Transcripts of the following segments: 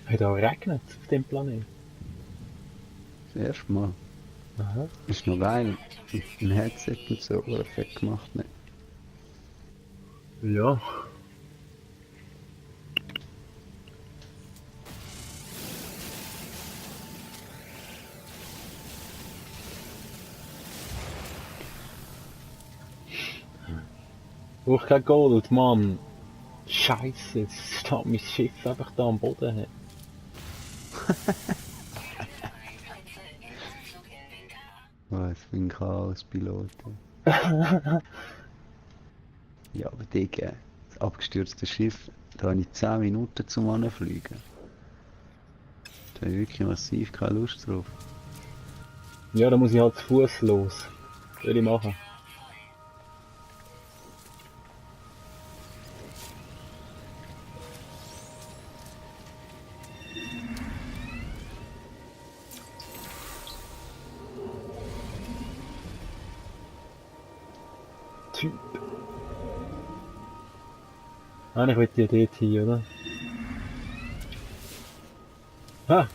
Hat auch regnet auf dem Planeten. Das erste Mal. Aha. Ist noch geil. Ein Headset und so, aber Effekt gemacht nicht. Ja. Brauch kein Gold, Mann. Scheiße, jetzt steht mein Schiff einfach da am Boden. Hey. Was für ein Chaos-Pilot. Ja, aber Digga, das abgestürzte Schiff, da habe ich 10 Minuten zum Anfliegen. Da habe ich wirklich massiv keine Lust drauf. Ja, da muss ich halt zu Fuß los. Was soll ich machen? Typ. Eigentlich wollte ich ja dort hin, oder? Ha!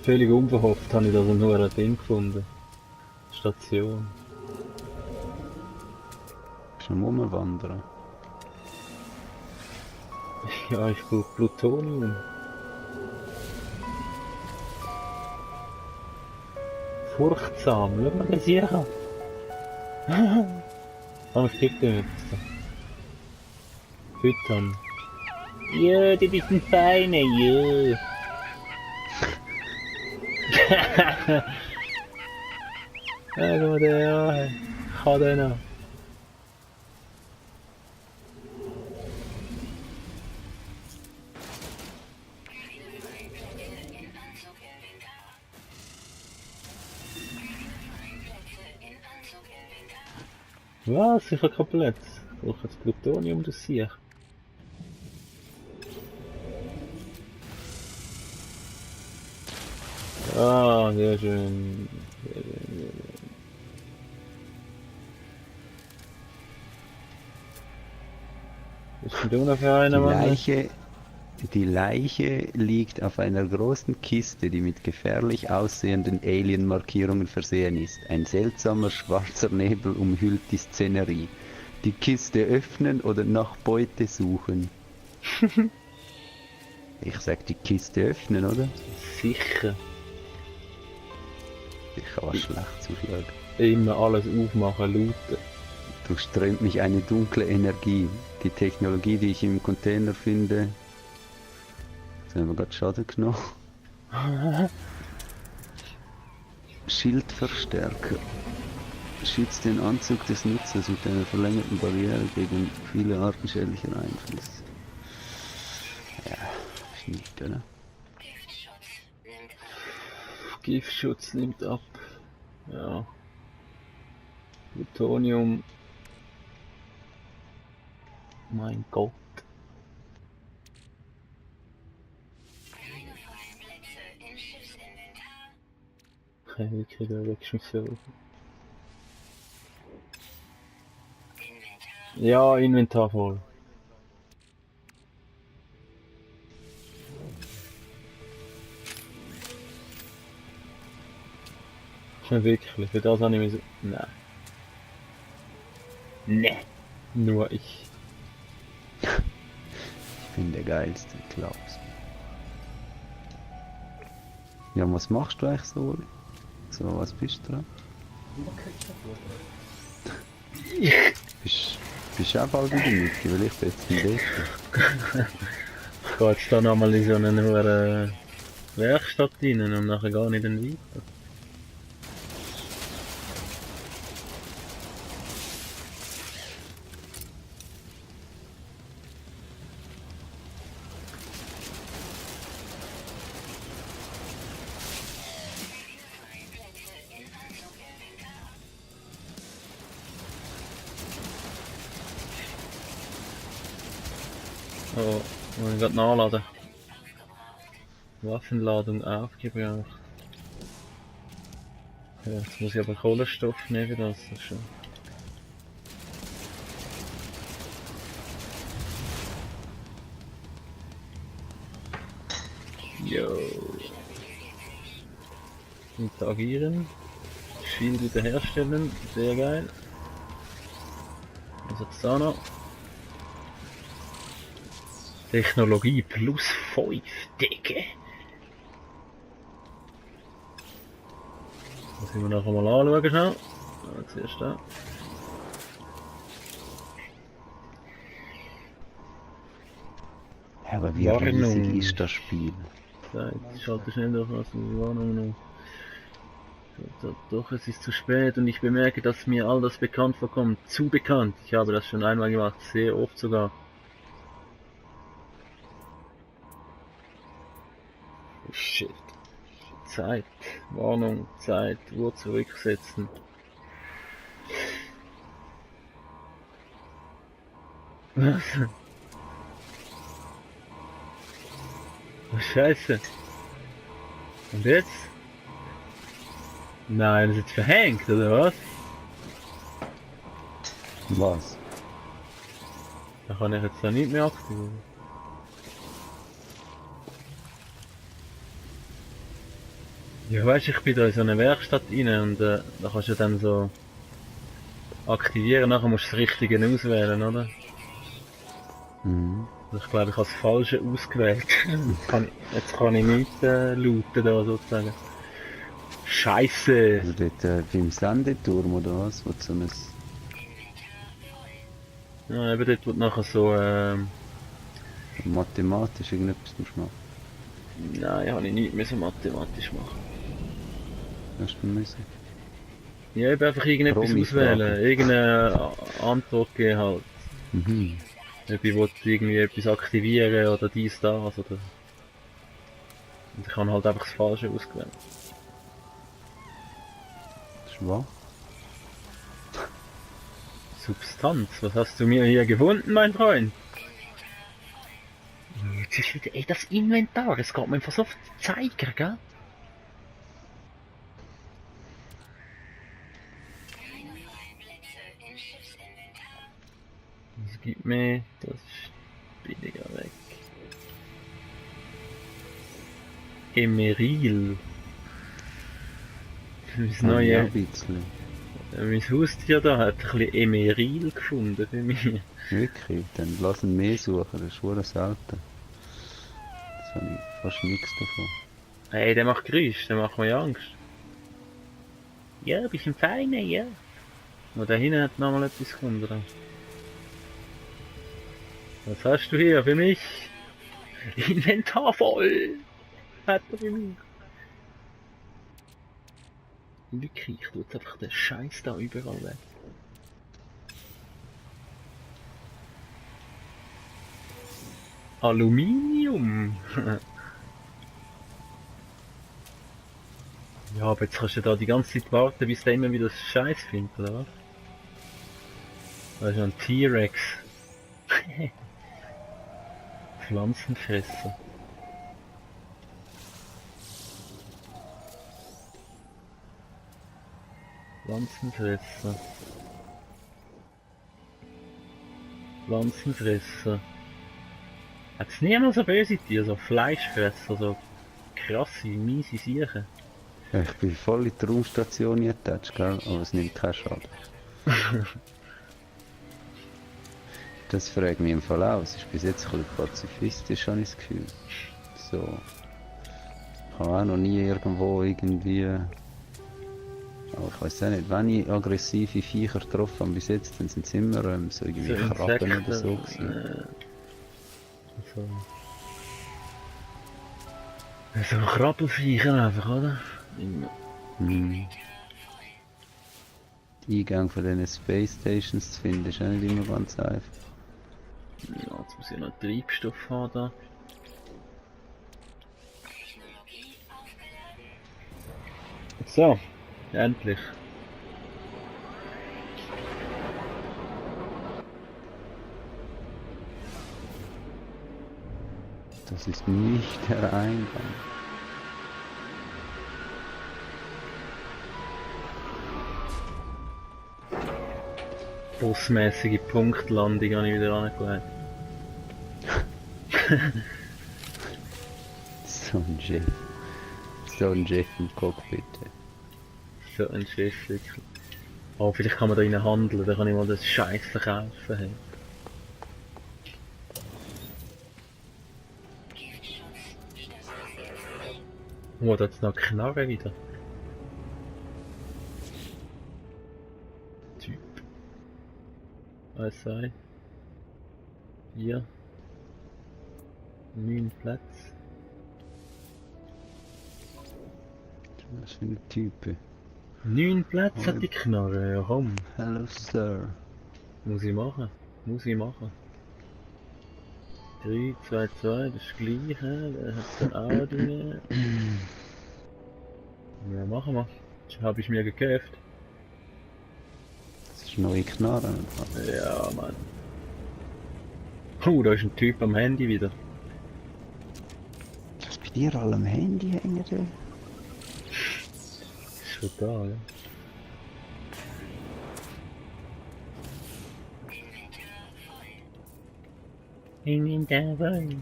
Völlig unverhofft habe ich da so nur ein Ding gefunden. Station. Bist du am Rumwandern? Ja, ich brauche Plutonium. Furchtsam, schau mal das hier an. Was gibt er jetzt? Füttern. Ja, du bist ein Feiner, ja. Ja, schau mal den an. Kann den noch. Was? Ich habe keinen Platz. Ich brauche jetzt Plutonium, das sehe ich. Ah, sehr schön. Sehr schön, sehr schön. Was ist denn du noch für Die einer, Mann? Leiche, die Leiche liegt auf einer großen Kiste, die mit gefährlich aussehenden Alien-Markierungen versehen ist. Ein seltsamer schwarzer Nebel umhüllt die Szenerie. Die Kiste öffnen oder nach Beute suchen? Ich sag die Kiste öffnen, oder? Sicher. Ich kann was schlecht zuschlagen. Immer alles aufmachen, looten. Durchströmt mich eine dunkle Energie. Die Technologie, die ich im Container finde. Jetzt haben wir gerade Schaden genommen. Schildverstärker. Schützt den Anzug des Nutzers mit einer verlängerten Barriere gegen viele Arten schädlicher Einflüsse. Ja, ist nicht, oder? Giftschutz nimmt ab. Ja. Plutonium. Mein Gott. Hey, wirklich, da wächst mich so. Ja, Inventar voll. Ja, wirklich, für das habe ich mich so... Nein. Nee. Nur ich. Ich bin der geilste Klaus. Ja, was machst du eigentlich so? So, was bist du dran? Bist du auch bald wieder mit? Weil ich bin jetzt im Date. Ich gehe jetzt da nochmal in so eine Werkstatt rein und nachher gar nicht weiter. Oh, muss ich gerade nachladen. Waffenladung aufgebraucht. Ja, jetzt muss ich aber Kohlenstoff nehmen, das ist schon. Jo. Interagieren. Shield wiederherstellen. Sehr geil. Was hat's da noch? Technologie plus 5, Digga. Das müssen wir nachher mal anschauen schnell. Zuerst da. Ja, aber wie Warnung. riesig ist das Spiel? Ich schalte schnell durch, was die Warnung noch. Doch, es ist zu spät und ich bemerke, dass mir all das bekannt vorkommt. Zu bekannt. Ich habe das schon einmal gemacht, sehr oft sogar. Oh shit. Zeit. Warnung. Zeit. Uhr zurücksetzen. Was? Oh Scheiße. Und jetzt? Nein, das ist jetzt verhängt, oder was? Was? Da kann ich jetzt da nicht mehr aktivieren. Ja, weißt du, ich bin da in so eine Werkstatt rein und da kannst du dann so aktivieren, nachher musst du das Richtige auswählen, oder? Mhm. Also ich glaube, ich habe das Falsche ausgewählt. Jetzt kann ich nicht looten da sozusagen. Scheiße! Also dort beim Sendeturm oder was? Wo du so ein... Ja, eben dort, wo du nachher so, mathematisch irgendetwas musst machen. nein, habe ich nicht mehr so mathematisch machen. Hast du müssen? Ja, eben einfach irgendetwas Promi-Frage. auswählen, irgendeine Antwort geben halt. Mhm. Ob ich will irgendwie etwas aktivieren oder dies, das oder... Und ich habe halt einfach das Falsche ausgewählt. Schwach. Substanz, was hast du mir hier gefunden, mein Freund? Jetzt ist wieder, ey, das Inventar, es geht mir einfach so auf die Zeiger, gell? Das gibt mir, das ist billiger weg. Emeril. Mein Ja, ein neues, bisschen. mein Haustier da hat ein bisschen Emeril gefunden für mich. Wirklich? Dann lass ihn mehr suchen, das ist schon selten. Das habe ich fast nichts davon. Hey, der macht Geräusch, der macht mir Angst. Ja, bist ein Feiner, ja. Und da hinten hat nochmal etwas gefunden. Da. Was hast du hier für mich? Inventar voll! Hat er für mich. Wirklich, ich tue jetzt einfach den Scheiß da überall weg. Aluminium! Ja, aber jetzt kannst du da die ganze Zeit warten, bis der immer wieder das Scheiß findet, oder was? Da ist noch ein T-Rex. Pflanzenfresser. Pflanzenfresser. Pflanzenfresser. Hat's niemand so böse Tiere, so Fleischfresser, so krasse, miese Siechen? Ja, ich bin voll in die Raumstation attached, gell? Aber es nimmt keinen Schaden. Das fragt mich im Fall auch. Es ist bis jetzt ein bisschen pazifistisch, habe ich das Gefühl. So. Ich habe auch noch nie irgendwo irgendwie... Aber ich weiß auch nicht, wenn ich aggressive Viecher getroffen habe bis jetzt, dann sind es immer so irgendwie So Krabben Insekten, oder so gewesen. so. So Krabbelviecher einfach, oder? Immer. Mhm. Die Eingang von diesen Space Stations zu finden, ist auch nicht immer ganz einfach. Ja, jetzt muss ich noch Treibstoff haben da. So, endlich. Das ist nicht der Eingang. Bossmäßige Punktlandung habe ich wieder angelegt. So So ein Chef. So ein Chef im Cockpit. So ein Chef wirklich. Oh, vielleicht kann man da rein handeln, dann kann ich mal das Scheiß verkaufen. Hey. Oh, da hat's noch Knarre wieder. Typ. Was sei? Hier. 9 Plätze. Was für ein Typ. 9 Plätze hat die Knarre, ja komm. Hello, Sir. Muss ich machen. Muss ich machen. 3, 2, 2, das gleiche. Der hat da auch Dinge. Ja, machen wir. Das habe ich mir gekauft. Das ist eine neue Knarre. Ja, Mann. Da ist ein Typ am Handy wieder. Was bei dir alle am Handy hängen? Ist schon da, ja. Inventar voll.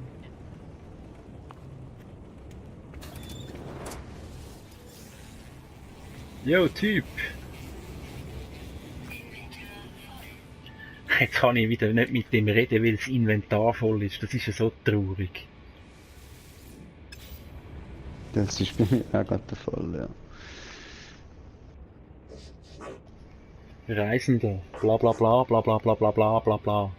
Yo, Typ! Jetzt kann ich wieder nicht mit dem reden, weil das Inventar voll ist. Das ist ja so traurig. Das ist bei mir auch gerade der Fall, ja. Reisende, bla bla bla bla bla bla bla bla bla bla.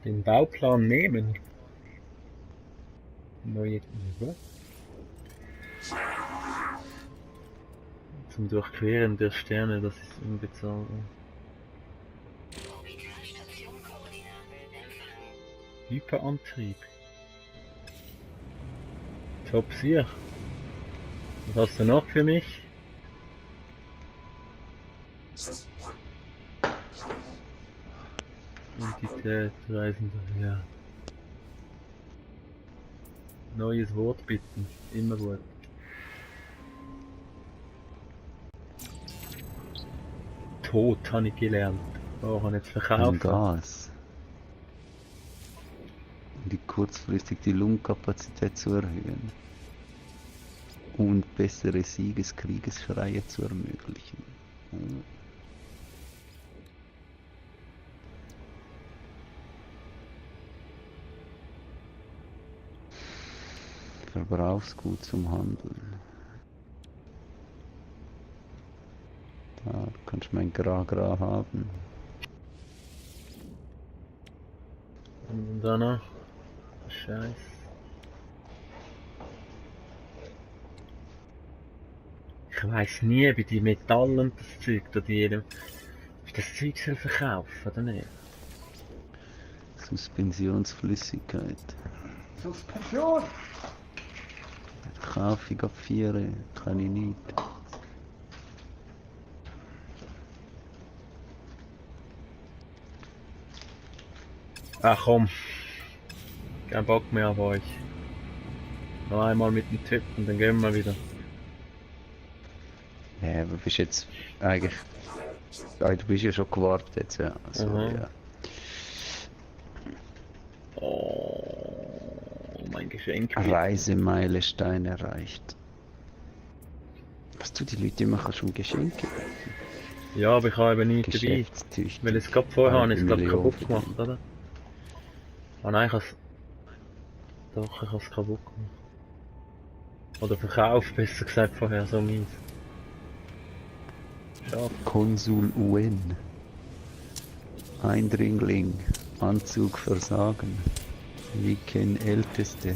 Den Bauplan nehmen. Neue. Was? Zum Durchqueren der Sterne, das ist unbezahlbar. Hyperantrieb. Top 4. Was hast du noch für mich? Entität, Reisender, ja. Neues Wort bitten, immer gut. Tod habe ich gelernt. Oh, kann jetzt Ein verkaufen. Gas. Um die kurzfristig die Lungenkapazität zu erhöhen. Und bessere Kriegesschreie zu ermöglichen. Verbrauchsgut zum Handeln. Da kannst du mein Gra haben. Und dann noch. Scheiß. Ich weiss nie, wie die Metalle und das Zeug da jedem. Ist das Zeug soll verkaufen oder nicht? Suspensionsflüssigkeit. Suspension! Kaufe ich ab 4, kann ich nicht. Ach komm. Kein Bock mehr auf euch. Noch einmal mit dem Typ und dann gehen wir wieder. Ja, aber bist jetzt eigentlich... Ah, du bist ja schon gewartet jetzt, ja. Also, Aha. ja. Oh, mein Geschenk. Reisemeilenstein erreicht. Was du die Leute immer kannst um Geschenke? Ja, aber ich habe eben nichts dabei. Geschäftstüchtig. Weil es gerade vorher habe ich es glaub, Million kaputt verdienen. gemacht, oder? Ah nein, ich habe es... Doch, ich habe es kaputt gemacht. Oder verkauft, besser gesagt vorher, so mies. Schade. Konsul UN. Eindringling. Anzug versagen. Viken Älteste.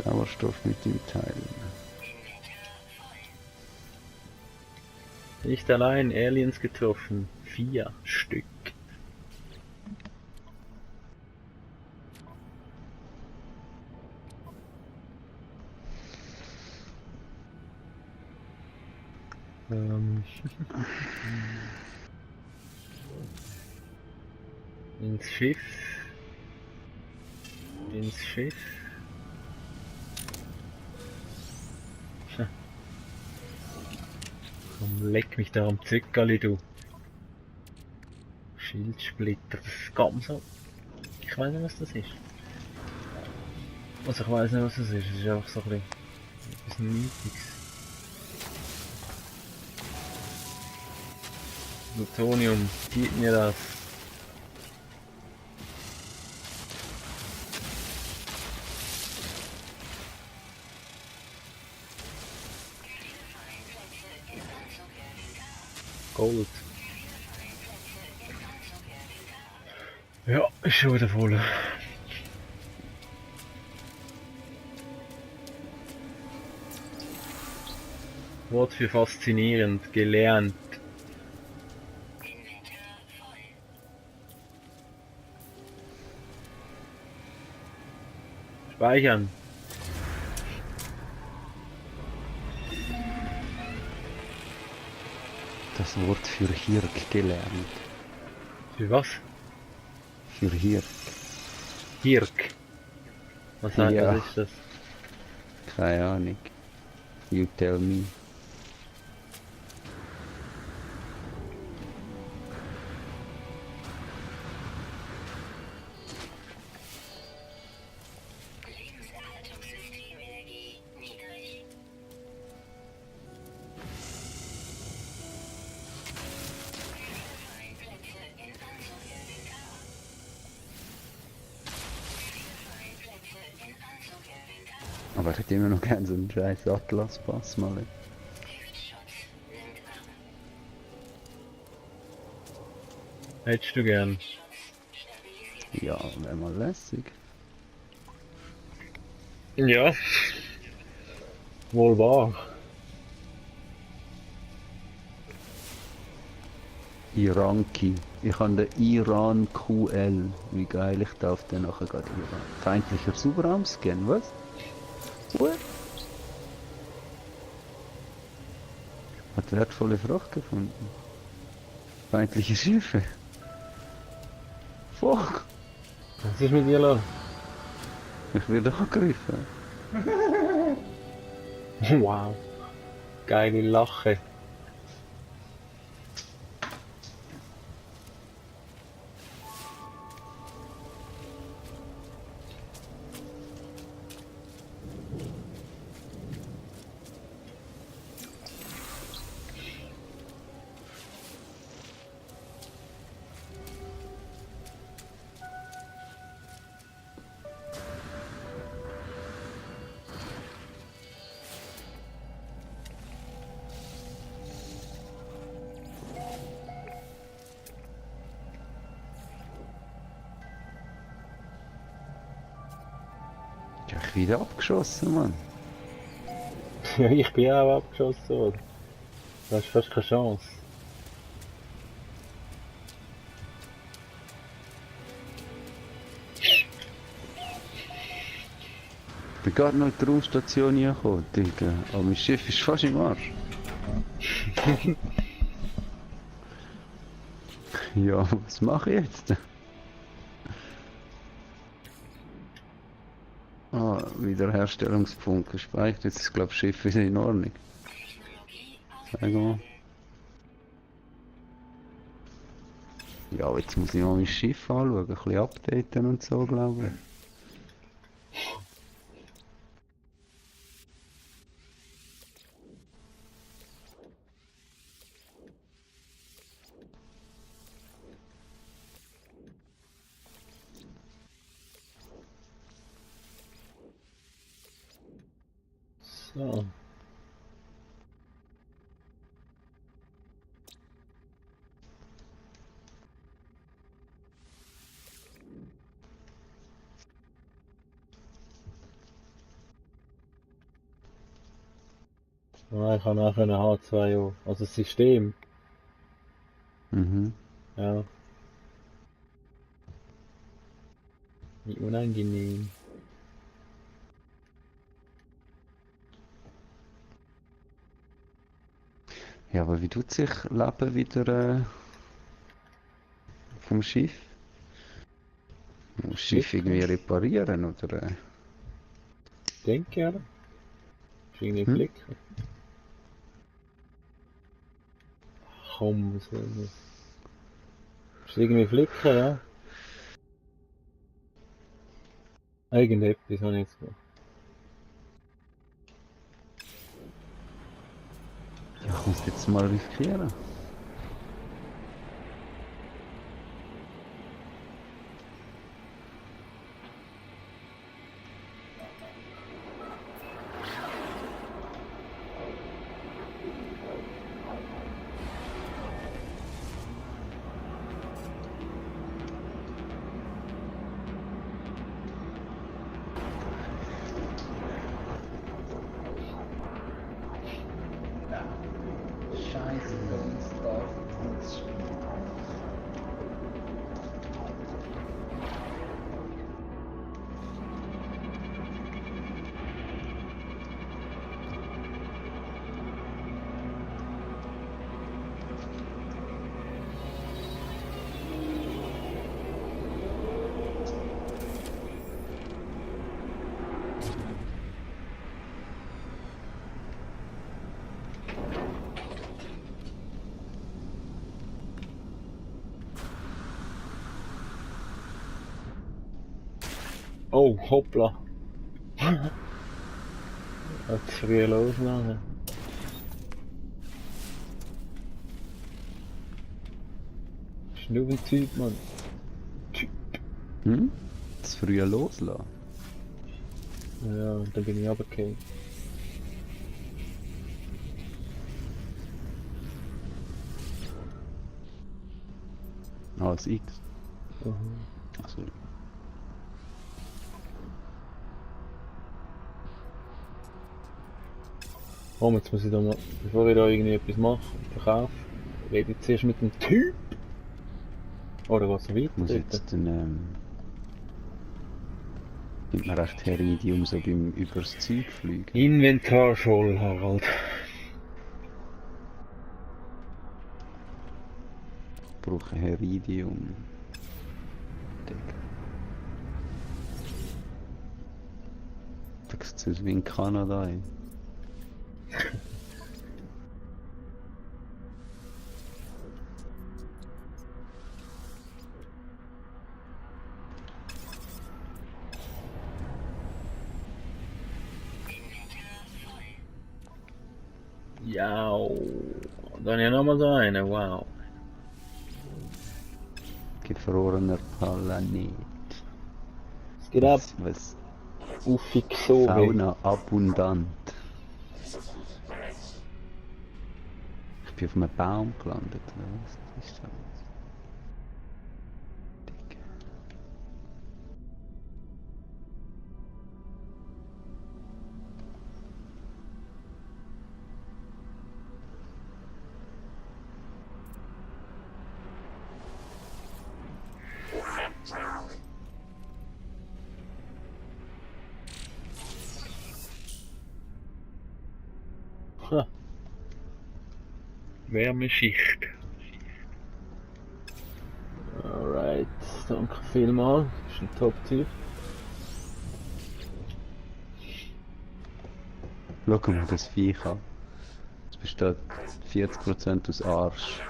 Sauerstoff mit ihm teilen. Nicht allein, Aliens getroffen. 4 Stück. Ins Schiff. Ins Schiff. Komm, leck mich da am Zückerli, du. Schildsplitter, das geht mir so. Ich weiß nicht, was das ist. Also ich weiß nicht, was das ist. Es ist einfach so ein bisschen etwas Niedriges. Plutonium, gib mir das. Gold. Ja, ist schon wieder voll. Wort für faszinierend, gelernt. Speichern. Das Wort für Hirk gelernt. Für was? Für Hirk. Hirk. Was heißt Ja. was ist das? Keine Ahnung. You tell me. Lebenserhaltungssystemenergie niedrig. Plätze in Anzug. Aber ich hätte immer noch gerne so einen scheiß Atlas-Pass mal. Hättest du gern? Ja, wäre mal lässig. Ja. Wohl wahr. Iranki. Ich habe den Iran QL. Wie geil, ich darf den nachher gerade Iran. Feindlicher Subraum-Scan, was? What? Hat wertvolle Fracht gefunden. Feindliche Schiffe. Fuck! Was ist mit dir los? Ich werde angegriffen. Wow. Geile Lache. Ich habe wieder abgeschossen, Mann. Ja, ich bin auch abgeschossen worden. Du hast fast keine Chance. Ich bin gerade noch in die Raumstation gekommen, Digga. Aber mein Schiff ist fast im Arsch. Ja, was mache ich jetzt? Ah, Wiederherstellungspunkt gespeichert. Jetzt ist, glaube ich, das Schiff wieder in Ordnung. Sag mal. Ja, jetzt muss ich mal mein Schiff anschauen, ein bisschen updaten und so, glaube ich. So. Ah, ich habe nachher eine H2O. Also das System. Mhm. Ja. Wie unangenehm. Ja, aber wie tut sich Leben wieder vom Schiff? Muss das Schiff irgendwie reparieren, oder? Denke, oder? Ist irgendwie Hm? Blick. Komm, was soll das? Ist irgendwie flicken, ja? Irgendetwas habe ich jetzt gemacht. Ja, ich muss jetzt mal riskieren. Scheiße, das darf nicht spielen. Oh, hoppla. Jetzt früh loslassen. Das ist nur ein Typ, Mann. Typ. Hm? Zu früh loslassen. Ja, und dann bin ich runtergefallen. Als X. Mhm. Also, Oh, jetzt muss ich da mal, bevor ich da irgendwie etwas mache, verkaufe, rede ich zuerst mit dem Typ. Oder was so weiter? ich muss dort? jetzt gibt mir recht Heridium so beim übers Zeug fliegen. Inventar voll, Harald. Ich brauche Heridium. Digga. Das sieht aus wie in Kanada, ey. Ja, da habe ich nochmal so einen, wow. Gefrorener Planet. Es geht ab, Was Ufixore. Fauna abundant. Ich bin auf einem Baum gelandet, oder was? Was ist das? Digga. Ha. Wärmeschicht. Alright, danke vielmals. Das ist ein Top-Typ. Schau mal das Viech an. Es besteht 40% aus Arsch.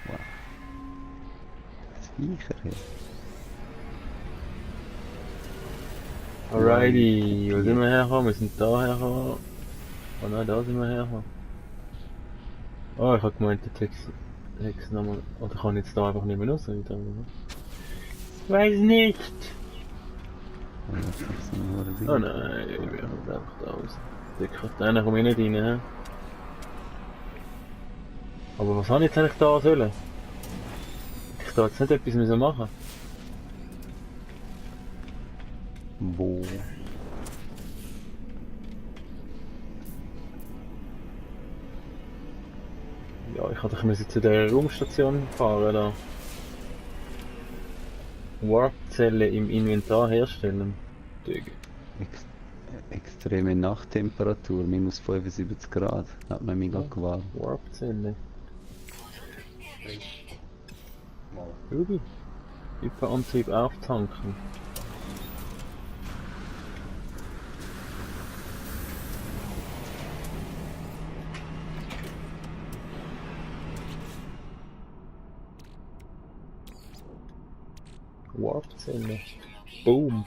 Wow. Das Viecher hier. Alrighty, wo sind wir hergekommen? Wir sind da hergekommen. Oh nein, da sind wir hergekommen. Oh, ich hab gemeint, der Text nochmal. Oder kann ich jetzt da einfach nicht mehr raus? Ich weiß nicht! Ja, das ist so eine Horde Oh Ding. nein, ich bin halt einfach da raus. Dicker, da komme ich nicht rein, hä? Aber was habe ich jetzt eigentlich da sollen? Ich da jetzt nicht etwas müssen machen. Wo? Ja, ich hätte müssen zu der Raumstation fahren da. Warpzelle im Inventar herstellen. Digga. Ex extreme Nachttemperatur, minus 75 Grad. Hat man mega gewarnt. Warpzelle. Frisch. Mal. Ruby. Hyperantrieb auftanken. Warp-Zelle. Boom.